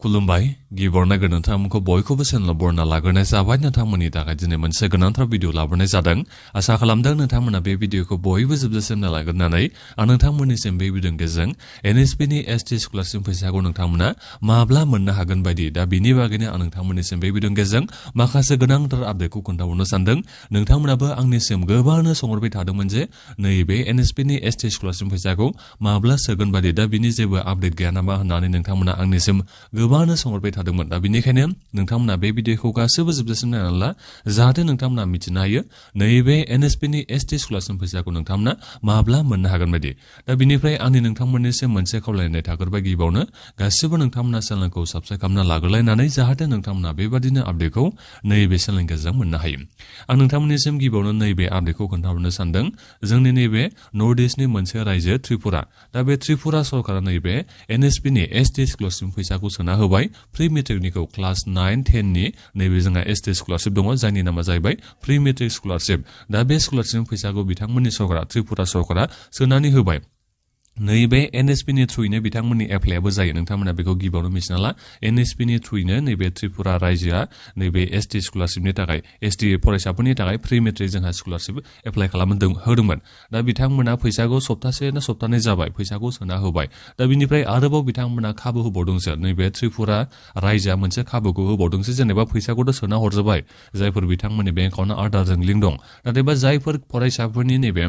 खुलुमबाय गिबियावनो नोंथांमोनखौ बयखौबो चेनेलाव बरायना लाग्रोनाय जाबाय नोंथांमोननि थाखाय दिनै मोनसे गोनांथार भिडिअ लाबोनाय जादों आसा खालामदों नोंथांमोना बे भिडिअखौ बयबो जोबजासिम नायलांगोननानै आं नोंथांमोननिसिम बे भिडिअनि गेजेरजों एनएसपि नि एसटि स्कलारशिप फैसाखौ नोंथांमोना माब्ला मोननो हागोन बायदि दा बिनि बागैनो आं नोंथांमोननिसिम बे भिडिअनि गेजेरजों माखासे गोनांथार आपडेटखौ खोन्थाहरनो सानदों नोंथांमोनाबो आंनिसिम गोबांनो सोंहरबाय थादोंमोन जे नैबे एनएसपि नि एसटि स्कलारशिप फैसाखौ माब्ला सोगोन बायदि दा बिनि जेबो आपडेट गैया नामा होननानै नोंथांमोना आंनिसिम गोबांनो सोंहरबाय थादोंमोन दा बिनिखायनो नोंथांमोना बे भिडिअखौ गासैबो जोबजासिम नायनानै ला जाहाथे नोंथांमोना मिथिनो हायो नैबे एनएसपि नि एसटि स्कलारशिप फैसाखौ नोंथांमोना माब्ला मोननो हागोन बायदि दा बिनिफ्राय आंनि नोंथांमोननिसिम मोनसे खावलायनाय थाग्रोबाय गिबियावनो गासिबो नोंथांमोना चेनेलखौ साबस्क्राइब खालामना लाग्रोलायनानै जाहाथे नोंथांमोना बेबादिनो आपडेटखौ नैबे चेनेलनि गेजेरजों मोननो हायो आं नोंथांमोननिसिम गिबियावनो नैबे आपडेटखौ खोन्थाहरनो सानदों जोंनि नैबे नर्थ इस्टनि मोनसे रायजो त्रिपुरा दा बे त्रिपुरा सरकारा नैबे एनएसपि नि एसटि स्कलारशिप फैसाखौ सोना होबाय प्रि मेट्रिकनिखौ क्लास 9, 10 नि नैबे जोंहा एसटि स्कलारशिप दङ जायनि नामा जाहैबाय प्रि मेट्रिक स्कलारशिप दा बे स्कलारशिप फैसाखौ बिथांमोननि सरकारा त्रिपुरा सरकारा सोनानै होबाय नैबे एनएसपि नि थ्रुयैनो बिथांमोननि एप्लाइआबो जायो नोंथांमोना बेखौ गिबियावनो मिथिना ला एनएसपि नि थ्रुयैनो नैबे त्रिपुरा रायजोआ नैबे एसटि स्कलारशिपनि थाखाय एसटि फरायसाफोरनि थाखाय प्रि मेट्रिक जोंहा स्कलारशिप एप्लाइ होदोंमोन दा बिथांमोना फैसाखौ सप्तासे ना सप्तानै जाबाय फैसाखौ सोना होबाय दा बिनिफ्राय आरोबाव बिथांमोना खाबु होबावदोंसो नैबे त्रिपुरा रायजोआ मोनसे खाबुखौ होबावदोंसो जेनेबा फैसाखौथ' सोना हरजोबाय जायफोर बिथांमोननि बेंक एकाउन्टआ आधारजों लिंक दं नाथायबा जायफोर फरायसाफोरनि नैबे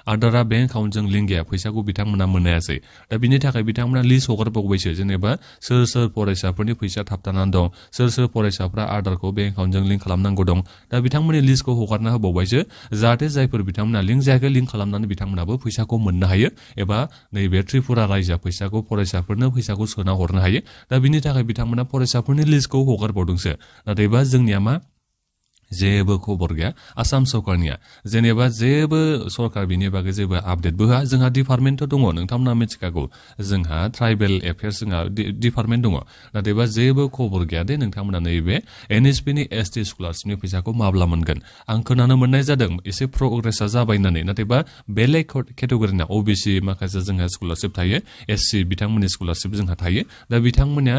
आधारा बेंक एकाउन्टजों लिंक गैया फैसाखौ बिथांमोना मोनायासै दा बिनि थाखाय बिथांमोना लिस्ट हगारबावबायसो जेनेबा सोर सोर फरायसाफोरनि फैसा थाबथानानै दं सोर सोर फरायसाफ्रा आधारखौ बेंक एकाउन्टजों लिंक खालामनांगौ दं दा बिथांमोननि लिस्टखौ हगारना होबावबायसो जाहाथे जायफोर बिथांमोना लिंक जायाखै लिंक खालामनानै बिथांमोनाबो फैसाखौ मोननो हायो एबा नैबे त्रिपुरा रायजोआ फैसाखौ फरायसाफोरनो फैसाखौ सोना हरनो हायो दा बिनि थाखाय बिथांमोना फरायसाफोरनि लिस्टखौ हगारबावदोंसो नाथायबा जोंनिया मा जेबो खबर गैया आसाम सरकारनिया जेनेबा जेबो सरकार बिनि बागै जेबो आपडेटबो होआ जोंहा डिपार्टमेन्टथ' दङ नोंथांमोना मिथिखागौ जोंहा ट्राइबेल एफेयार्स जोंहा डिपार्टमेन्ट दङ नाथायबा जेबो खबर गैया दे नोंथांमोना नैबे एनएसपि नि एसटि स्कलारशिपनि फैसाखौ माब्ला मोनगोन आं खोनानो मोननाय जादों एसे प्रग्रेसा जाबाय होननानै नाथायबा बेलेग केटेगरिना ओबिसि माखासे जोंहा स्कलारशिप थायो एससि बिथांमोननि स्कलारशिप जोंहा थायो दा बिथांमोना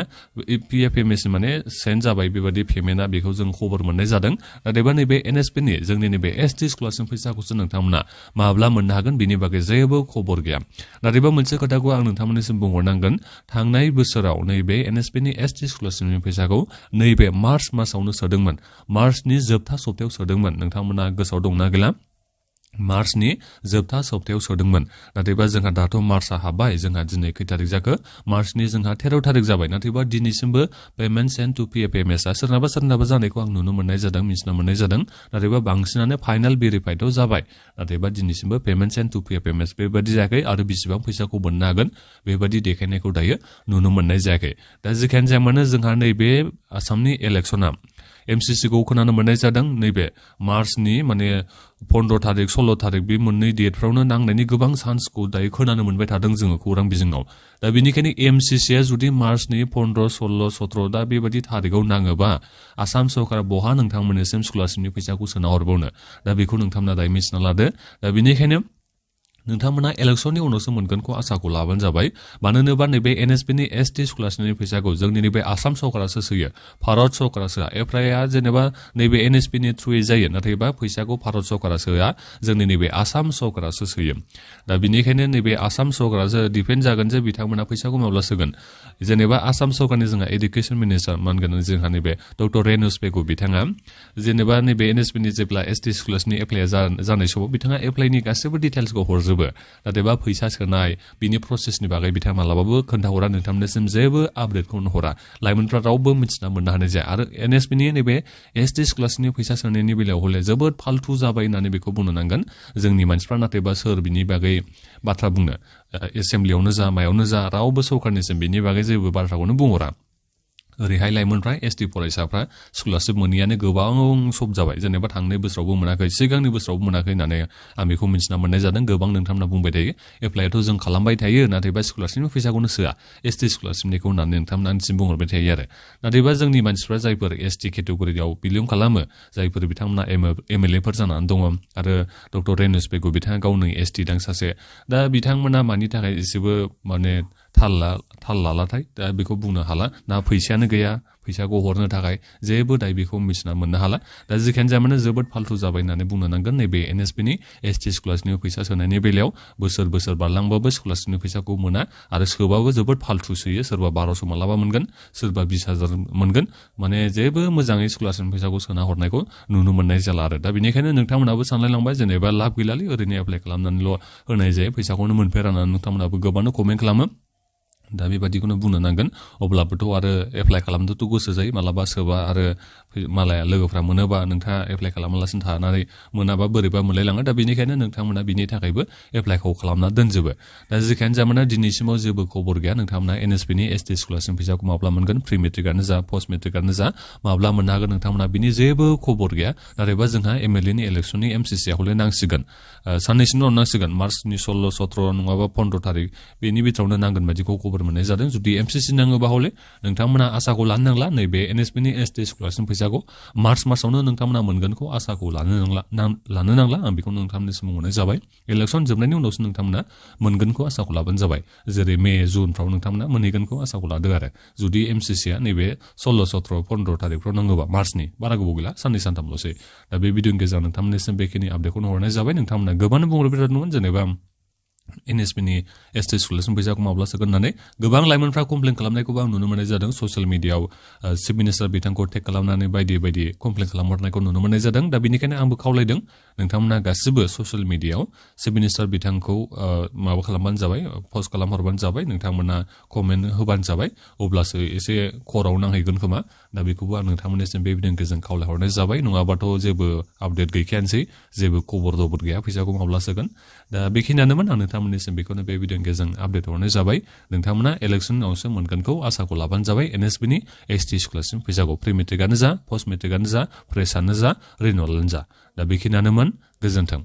पिएफएमएस माने सेन्ड जाबाय बेबायदि पेमेन्टआ बेखौ जों खबर मोननाय जादों नाथायबा नैबे एनएसपि नि जोंनि नैबे एसटि स्कलारशिप फैसाखौसो नोंथांमोना माब्ला मोननो हागोन बिनि बागै जेबो खबर गैया नाथायबा मोनसे खोथाखौ आं नोंथांमोननिसिम बुंहरनांगोन थांनाय बोसोराव नैबे एनएसपि नि एसटि स्कलारशिपनि फैसाखौ नैबे मार्च मासावनो सोदोंमोन मार्चनि जोबथा सप्तायाव सोदोंमोन नोंथांमोना गोसोआव दंना गैला मार्चनि जोबथा सप्तायाव सोदोंमोन नाथायबा जोंहा दाथ' मार्चआ हाबबाय जोंहा दिनै खै थारिख जाखो मार्चनि जोंहा 13 थारिख जाबाय नाथायबा दिनैसिमबो पेमेन्ट सेन्ड टु पिएफएमएसआ सोरनाबा जानायखौ आं नुनो मोननाय जादों मिथिनो मोननाय जादों नाथायबा बांसिनानो फाइनाल भेरिफाइडथ' जाबाय नाथायबा दिनैसिमबो पेमेन्ट सेन्ड टु पिएफएमएस बेबायदि जायाखै आरो बेसेबां फैसाखौ मोननो हागोन बेबायदि देखायनायखौ दायो नुनो मोननाय जायाखै दा जेखियानो जाया मानो जोंहा नैबे आसामनि इलेक्सना एमसिसिखौ खोनानो मोननाय जादों नैबे मार्चनि माने 15 थारिख 16 थारिख बे मोननै डेटफ्रावनो नांनायनि गोबां चान्सखौ दायो खोनानो मोनबाय थादों जोङो खौरां बिजोङाव दा बेनिखायनो एमसिसिआ जुदि मार्चनि 15, 16, 17 दा बेबायदि थारिखआव नाङोबा आसाम सरकारा बहा नोंथांमोननिसिम स्कलारशिपनि फैसाखौ सोना हरबावनो दा बेखौ नोंथांमोना दायो मिथिना लादो दा बेनिखायनो नोंथांमोना इलेक्सननि उनावसो मोनगोनखौ आसाखौ लाबानो जाबाय मानो होनोबा नैबे एनएसपि नि एसटि स्कलारशिपनि फैसाखौ जोंनि नैबे आसाम सरकारासो सोयो भारत सरकारा सोआ एप्लाइआ जेनेबा नैबे एनएसपि नि थ्रुयै जायो नाथायबा फैसाखौ भारत सरकारा सोआ जोंनि नैबे आसाम सरकारासो सोयो दा बिनिखायनो नैबे आसाम सरकारासो डिपेन्ड जागोन जे बिथांमोना फैसाखौ माब्ला सोगोन जेनेबा आसाम सरकारनि जोंहा एडुकेसन मिनिस्टार मोनगोन जोंहा नैबे डक्टर रेनुस पेगु बिथाङा जेनेबा नैबे एनएसपि नि जेब्ला एसटि स्कलारशिपनि एप्लाइआ जानाय समाव बिथाङा एप्लाइनि गासैबो डिटेल्सखौ हरजोबो नाथायबा फैसा सोनाय बिनि प्रसेसनि बागै बिथाङा मालाबाबो खोन्थाहरा नोंथांमोननिसिम जेबो आपडेटखौनो हरा लाइमोनफ्रा रावबो मिथिना मोननो हानाय जाया आरो एनएसपि नि नैबे एसटि स्कलारशिपनि फैसा सोनायनि बेलायाव हले जोबोद फाल्थु जाबाय होननानै बेखौ बुंनो नांगोन जोंनि मानसिफ्रा नाथायबा सोर बिनि बागै बाथ्रा बुंनो एसेम्ब्लियावनो जा मायावनो जा रावबो सरकारनिसिम बिनि बागै जेबो बाथ्राखौनो बुंहरा ओरैहाय लाइमोनफ्रा एसटि फरायसाफ्रा स्कलारशिप मोनैयानो गोबां सब जाबाय जेनेबा थांनाय बोसोरावबो मोनाखै सिगांनि बोसोरावबो मोनाखै होननानै आं बेखौ मिथिना मोननाय जादों गोबां नोंथांमोना बुंबाय थायो एप्लाइआथ' जों खालामबाय थायो नाथायबा स्कलारशिपनि फैसाखौनो सोआ एसटि स्कलारशिपनिखौ होननानै नोंथांमोननिसिम बुंहरबाय थायो आरो नाथायबा जोंनि मानसिफ्रा जायफोर एसटि केटेगरियाव बिलं खालामो जायफोर बिथांमोना एमएलएफोर जानानै दङ आरो डक्टर रेनुस पेगु बिथाङा गावनो एसटि दां सासे दा बिथांमोना मानि थाखाय एसेबो माने थाल लालाथाय दा बेखौ बुंनो हाला ना फैसायानो गैया फैसाखौ हरनो थाखाय जेबो दाय बेखौ मिथिना मोननो हाला दा जिखियानो जाया मानो जोबोद फाल्थु जाबाय होननानै बुंनो नांगोन नैबे एनएसपि नि एसटि स्कलारशिपनि फैसा सोनायनि बेलायाव बोसोर बारलांबाबो स्कलारशिपनि फैसाखौ मोना आरो सोबाबो जोबोद फाल्थु सोयो सोरबा 1200 मालाबा मोनगोन सोरबा 20,000 मोनगोन माने जेबो मोजाङै स्कलारशिपनि फैसाखौ सोना हरनायखौ नुनो मोननाय जाला आरो दा बेनिखायनो नोंथांमोनाबो सानलायलांबाय जेनेबा लाब गैलालै ओरैनो एप्लाइ खालामनानैल' होनाय जायो फैसाखौनो मोनफेरा होननानै नोंथांमोनाबो गोबांनो कमेन्ट खालामो दा बेबादिखौनो बुंनो नांगोन अब्लाबोथ' आरो एप्लाइ खालामनोथ' गोसो जायो मालाबा सोरबा आरो मालाया लोगोफ्रा मोनोबा नोंथाङा एप्लाइ खालामालासिनो थानानै मोनाबा बोरैबा मोनलायलाङो दा बेनिखायनो नोंथांमोना बिनि थाखायबो एप्लाइखौ खालामना दोनजोबो दा जिखायानो जामाना दिनैसिमाव जेबो खबर गैया नोंथांमोना एनएसपि नि एसटि स्कलारशिप फैसाखौ माब्ला मोनगोन प्रि मेट्रिकआनो जा पस्ट मेट्रिकआनो जा माब्ला मोननो हागोन नोंथांमोना बिनि जेबो खबर गैया नाथायबा जोंहा एमएलए नि इलेक्सननि एमसिसि हले नांसिगोन साननैसोनि उनाव नांसिगोन मार्चनि 16 17 नङाबा 15 थारिख बेनि बिथोरावनो नांगोन बायदिखौ खबर मोननाय जादों जुदि एमसिसि नाङोबा हले नोंथांमोना आसाखौ लानो नांला नैबे एनएसपि नि एसटि स्कलारशिप फैसाखौ मार्चआवनो नोंथांमोना मोनगोनखौ आसाखौ लानो नांला आं बेखौ नोंथांमोननिसिम बुंनाय जाबाय इलेक्सन जोबनायनि उनावसो नोंथांमोना मोनगोनखौ आसाखौ लाबानो जाबाय जेरै मे जुनफ्राव नोंथांमोना मोनहैगोनखौ आसाखौ लादो आरो जुदि एमसिसिआ नैबे 16 17 15 थारिखफ्राव नांगौबा मार्चनि बारा गोबाव गैला साननै सानथामल'सै दा बे भिडिअनि गेजेराव नोंथांमोननिसिम बेखिनि आपडेटखौ हरनाय जाबाय नोंथांमोना गोबां बुंहरबाय थादोंमोन जेनेबा एनएसपि नि एसटि स्कलारशिप फैसाखौ माब्ला सोगोन होननानै गोबां लाइमोनफ्रा कमप्लेन खालामनायखौबो आं नुनो मोननाय जादों ससियेल मिडियायाव चिफ मिनिस्टार बिथांखौ टेग खालामनानै बायदि कमप्लेन खालामहरनायखौ नुनो मोननाय जादों दा बेनिखायनो आंबो खावलायदों नोंथांमोना गासिबो ससियेल मिडियायाव चिफ मिनिस्टार बिथांखौ माबा खालामबानो जाबाय पस्ट खालामहरबानो जाबाय नोंथांमोना कमेन्ट होबानो जाबाय अब्लासो एसे खराव नांहैगोन खोमा दा बेखौबो आं नोंथांमोननिसिम बे भिडिअनि गेजेरजों खावलायहरनाय जाबाय नङाबाथ' जेबो आपडेट गैखायानोसै जेबो खबर दबर गैया फैसाखौ माब्ला सोगोन दा बेखिनियानोमोन आं नोंथांमोननिसिम बेखौनो बे भिडिअनि गेजेरजों आपडेट हरनाय जाबाय नोंथांमोना इलेक्सन उनावसो मोनगोनखौ आसाखौ लाबानो जाबाय एनएसपि नि एसटि स्कलारशिप फैसाखौ प्रि मेट्रिकआनो जा पस्ट मेट्रिकआनो जा फ्रेशआनो जा रिनिउवेलानो जा दा बेखिनियानोमोन गोजोन्थों